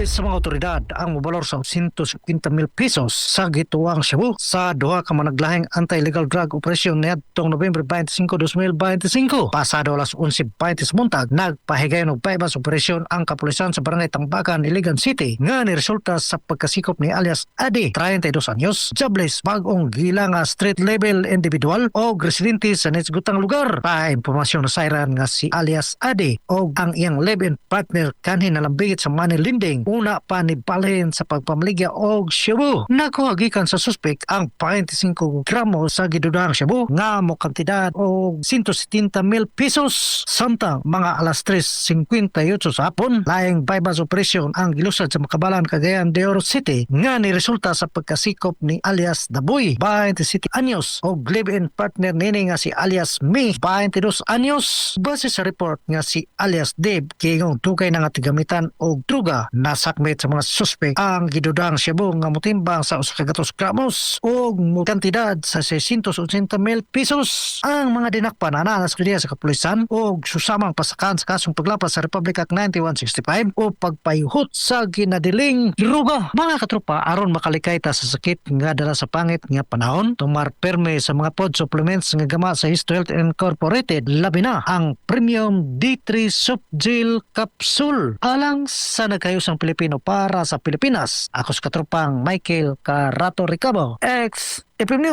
Sa mga otoridad ang mobalor sa 150 mil pesos sa gituwang shabu sa duha ka managlahing anti-illegal drug operation niadtong Nobyembre 25, 2025. Pasado alas 11:20 sa buntag, nagpahigayon og buy-bust operation ang kapulisan sa Barangay Tambacan, Iligan City nga niresulta sa pagkasikop ni alias Adi, 32 anyos, jobless, bag-ong gila nga street level individual o residente sa nitsgutang lugar. Pa impormasyon na sayran nga si alias Adi o ang iyang live-in partner kanhi nalambigit sa money lending, una pa ni balhin sa pagpamaligya og shabu. Nakuha gikan sa suspect ang 25 gramo sa gidudahang shabu nga mo kantidad og 170 mil pesos. Samtang mga alas 3:58 sa hapon, laing buy-bust operation ang gilusad sa Makabalan, Cagayan de Oro City nga ni resulta sa pagkasikop ni alias Daboy, 27 anyos, og live-in partner nini nga si alias Mi, 22 anyos. Base sa report nga si alias Dave kingong dugay na nga tigamitan og druga, nasakmit sa mga suspect ang gidudang shabu nga motimbang sa 100 gramos og kantidad sa 680 mil pesos. Ang mga dinakpan ana sa sa kapulisan og susamang pasakan sa kasong paglapas sa Republic Act 9165 o pagpayuhot sa ginadiling druga. Mga katropa, aron makalikay ta sa sakit nga dala sa pangit nga panahon, tumar perme sa mga pod supplements nga gama sa Histo Health Incorporated, labi na ang Premium D3 Soft Gel Capsule. Alang sa nagkayusang Pilipino para sa Pilipinas. Ako sa katropang Michael Carato Ricabo, ex FM News.